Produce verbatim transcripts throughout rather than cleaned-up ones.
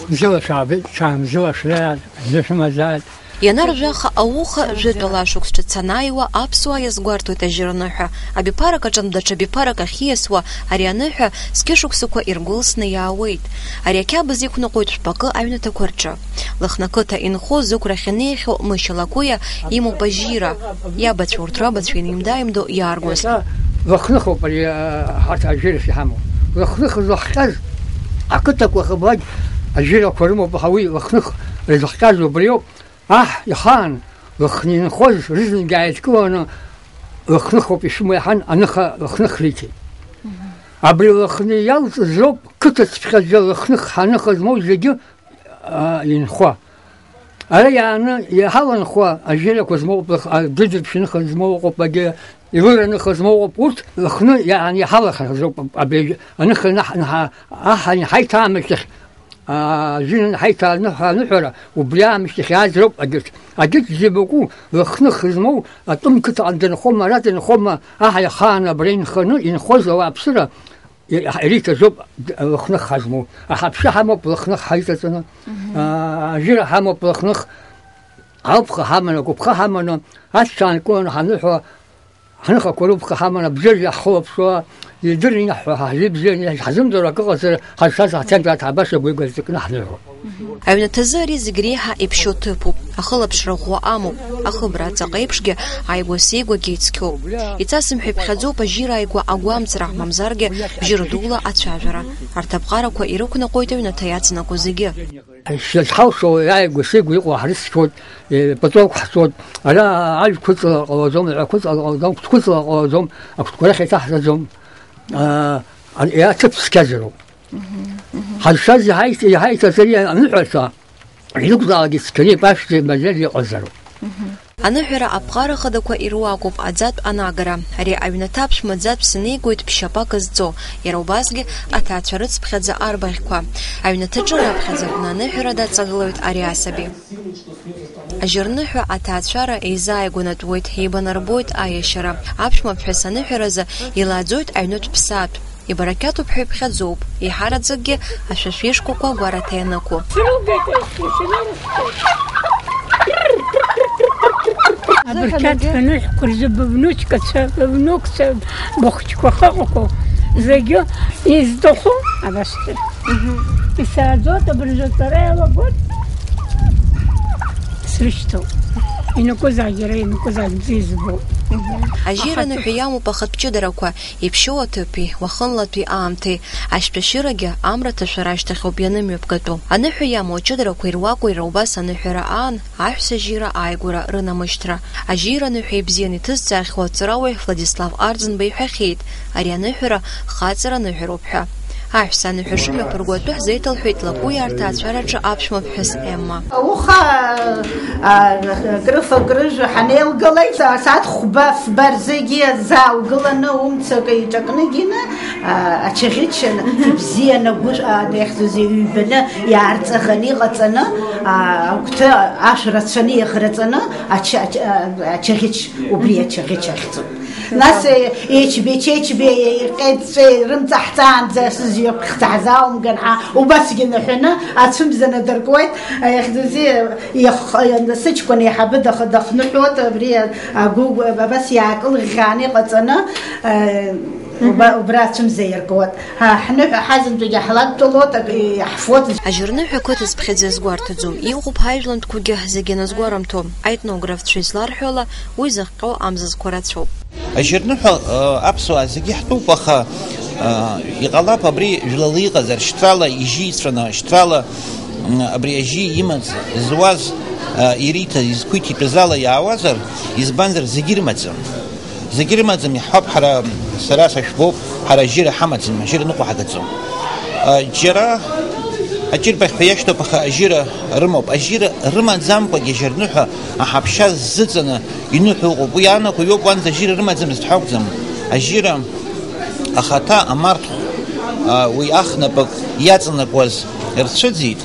Бзиала шәаабеит, ҽаанбзиала шәлааит, бзиа шәымазааит. Ианаржәаха ауха, жәытәла ашықәс ҿыц анааиуа, аԥсуаа иазгәарҭоит ажьырныҳәа. Абиԥарак аҿынтә даҽа биԥарак ахьиасуа, ари аныҳәа зқьышықәсақәа иргәылсны иаауеит. Ари ақьабз иқәныҟәоит шәпакы аҩнаҭақәа рҿы. Лыхны ақыҭа инхо, зықәрахь инеихьоу Мышьа Лакәиа имоуп ажьира. Иабацәа урҭ рабацәа ианимда-ааимдо иааргоз. Лыхныхоуп ари, а, ҳарҭ ажьырахь иҳамоу. Лыхныха зыхҟьаз ақыҭақәа хыблак ажьырақәа рымоуп, аха уи Лыхных зыхҟьаз убриоуп. Аҳ ихаан Лыхны инхоз рызнык иааидкыланы Лыхныхоуп ишәымоу иаҳан аныха Лыхных риҭеит. Абри Лыхны иалҵыз роуп қыҭацыԥхьаӡа Лыхных ҳаныха змоу зегьы, а, инхо. Ара иааны иҳаланхо ажьырақәа змоуп, Лых-, а, Гыдырԥшь аныха змоу ыҟоуп, агьы Илыр аныха змоу ыҟоуп, урҭ Лыхны иааны иҳалахаз роуп, абри аныха наҳ-, наҳа-, аҳ-, анаҳаиҭа аамышьҭахь, аа, ажьы анаҳаиҭа аныҳәа-, аныҳәара, убри аамышьҭахь иааз роуп агьырҭ. Агьырҭ зыбаку Лыхных змоу атәым қыҭаҟны дынхома, ара дынхома, аҳ ихаан абра инханы, инхоз ауааԥсыра, ириҭаз роуп Лыхных ҳазмоу. Аҳаԥшьа ҳамоуп Лыхных ҳаиҵаҵаны, аа, ажьыра ҳамоуп Лыхных, алԥха ҳаманы, агәыԥха ҳаманы, ацәа аанкыланы ҳаныҳәа, ҳныхақәа рыԥха ҳаманы, абџьар иаҳхылаԥшуа, идырны инаҳҳәо, ҳа ҳжәи бзианы иҳазымдыруа акы ыҟазар, ҳазшаз ҳҭемҭа ҳабаша гәеигәа зҵакны ҳныҳәоуп. Аҩнаҭазы ари зегь реиҳа иԥшьоу ҭыԥуп, ахылаԥшра ӷәӷәа амоуп, ахыбра аҵаҟа еиԥшгьы ааигәа-сеигәагьы ицқьоуп. Ицасымҳәа иԥхьаӡоуп ажьира ааигәа агәамҵра, мамзаргьы бжьыра дула ацәажәара. Арҭ аԥҟарақәа ирықәныҟәоит аҩнаҭа иацнаго зегьы. Ишьҭазҳалшо иааигәа-сеигәа иҟоу ҳрыцқьоит, е, потолк ҳцоит. Ара ажә қәыҵала ҟалаӡом, аҩа қәыҵала ҟалаӡом, қәыҭ қәыҵала ҟалаӡом, акәтқәа рахь еиҭаҳҵаӡом. Аа, ари аҭыԥ цқьазароуп. Ҳазшаз иҳаит-, иҳаиҭаз ари аныҳәарҭа, илықәлаагьы цқьаны ипашәӡа имазеиз иҟазароуп. Аныҳәара аԥҟара хадақәа ируакуп аӡатә анагара. Ари аҩнаҭа аԥшәмаӡатә санеигоит ԥшьапак зҵо, иара убасгьы аҭаацәа рыцԥхьаӡа арбаӷьқәа. Аҩнаҭаҿы раԥхьаӡа акәны аныҳәара даҵагылоит ари асаби. Ажьырныҳәа аҭаацәара еизааигәанатәуеит, еибанарбоит аиашьара. Аԥшәмаԥҳәыс аныҳәаразы илааӡоит аҩнытә ԥсаатә. Ибарақьаҭуп ҳәа иԥхьаӡоуп, еиҳараӡакгьы ашәа шәишқәақәа агәараҭа ианыку. Абырқьаҭ ҳәа ныҳәқәа рзы бывнучкацәа, бывнукцәа, быхәыҷқәа ахьыҟақәоу зегьы изҭаху абас. Исааӡоит, абыржәы атәара иалагоит. Срышьҭоуп. Ианакәызаалак иара, ианакәызаалак бзиа избоит. Ажьира аныҳәа иамоуп ахатә ҷыдарақәа, иԥшьоу аҭыԥи, уахынлатәи аамҭеи, ашәҭшәырагьы амра аҭашәара ашьҭахьоуп ианымҩаԥгатәу. Аныҳәа иамоу аҷыдарақәа ируакуп иара убас аныҳәара аан, аҳәса ажьира ааигәара рынамышьҭра. Ажьира аныҳәа ибзианы иҭызҵаахьоу аҵарауаҩ Владислав Арӡынба иҳәахьеит, ари аныҳәара хаҵара аныҳәароуп ҳәа. Аҳәса аныҳәа шымҩаԥырго атәы ҳзеиҭалҳәеит Лакәиа аҭаацәараҿы аԥшәма ԥҳәыс Емма. Ауха, а, крыфа-крыжәа ҳанеилгалак, асааҭ хәба-фба рзегьы заа угыланы, умцакы иҿакны гины, а, ачаӷьыча ибзианы агәы, а, иахьӡыз ҩбаны иаарҵаӷаны иҟаҵаны, а, агәҭа ашә рацәаны иаӷраҵаны, ача-, ача-, а, ачаӷьыч, убри ачаӷьыч ахьӡуп. Нас, э, ечбе, чечбе, э, иҟьеит, ҵәе рымҵаҳҵаанӡа сызҩа ԥхӡаҳзааумган ҳәа убасгьы наҳәаны ацәымза надыркуеит, э, ихьӡузеи, иах-, э, сыҷкәын еиҳабы дахы-, дахныҳәоит, абри, э, агәы-, абас иаакылӷьӷьааны иҟаҵаны, э, уба-, убра ацәымза иаркуеит. Ҳа, ҳныҳәа ҳазынтәагьы ҳладтәалоит, ак-, иаҳфоит. Ажьырныҳәа қыҭа зԥхьаӡа иазгәарҭаӡом, иҟоуп ҳажәлантәқәагьы зегьы аназгәарымҭо, аетнографцәа изларҳәо ала, уи зыхҟьо амзызқәа рацәоуп. Ажьырныҳәа, э, аԥсуаа зегьы ҳтәуп, аха, э, иҟалап абри жәлала иҟазар, шьҭрала ижьы ицәаны, шьҭрала, м, абри ажьы имаҵ зуаз, э, ириҭаз, изқәиҭитәыз ала иаауазар, избанзар, зегьы ирымаӡам. Зегьы ирымаӡам, иаҳҳәап, ҳара, сара сашәбоуп, ҳара ажьыра ҳамаӡам, ажьыра ныҟәаҳгаӡом. Э, џьара аҷырбаӷьқәа иашьҭоуп, аха ажьыра рымоуп. Ажьыра рымаӡамкәагьы ажьырныҳәа аҳаԥшьа ззыҵаны иныҳәа ыҟоуп. Уи иаанаго иоуп, уанӡа ажьыра рымаӡамызт ҳәа акәӡам. Ажьыра ахаҭа амарҭ, а, уи ахнапык иаҵанакуаз рцәыӡит.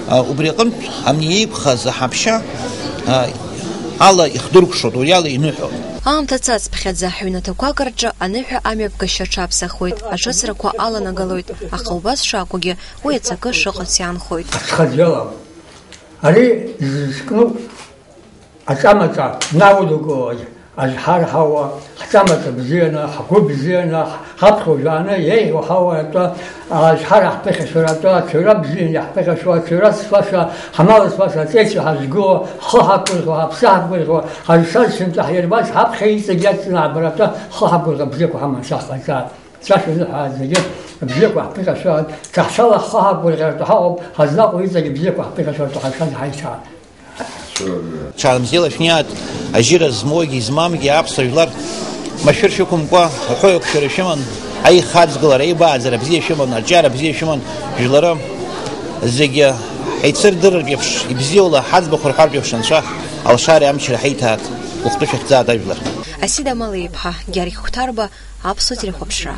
А, убри аҟынтә амни еиқәхаз аҳаԥшьа, а, ала ихдыркәшоит, уи ала иныҳәоит. Аамҭа цацԥхьаӡа, ҩнаҭақәак рҿы аныҳәа амҩаԥгашьа аҽаԥсахуеит, аҽыҵрақәа аланагалоит, аха убас шакәугьы уи аҵакы шыҟац иаанхоит. Аҽхаӡәала. Ари зызкны аҿамаҿа наудукылоит, азҳар ҳауа, ҳҿамаҿа бзианы, ҳгәы бзианы, ҳаԥхьа ужәааны еиӷьу ҳауа атәы, азҳар ҳԥыхьашәара атәы, ацәаҩра бзианы иаҳԥыхьашәо, ацәаҩра зфаша, ҳамал зфаша, аҵеицәа ҳазгыло, ҳхы ҳақәгәырӷьо, ҳаԥсы ҳақәгәырӷьо, ҳазшаз сынтәа ҳирбаз, ҳаԥхьа иҵегь иацҵаны аабаратәы ҳхы ҳақәгәырӷьо бзиақәа ҳаман шаҳҟаҵа. Сашәа изыҳәа зегьы бзиақәа ҳԥыхьашәаратәы, ҳахьала ҳхы ҳақәгәырӷьаратәы ҳаҟоуп, ҳазлаҟоу иҵегь бзиақәа ҳԥыхьашәаратәы ҳазшаз ҳаиҭа. Ҽаанбзиала шәниаҭ, ажьира змоугьы измамгьы аԥсуа жәлар машәыр шәықәымкәа, уҳәоу еиқәшәара шәыман, аихаҵгылара, аибааӡара бзиа шәыман, арҿиара бзиа шәыман, жәлары зегьы ҳаицырдырыртә еиԥш, ибзиоула ҳаӡбахә рҳәартә еиԥш, Анцәа алшареи амчреи ҳаиҭааит, ухтәы шәахьӡааит ажәлар. Асида Малеиԥҳа, Гьаргь Хәҭарба, Аԥсуа телехәаԥшра.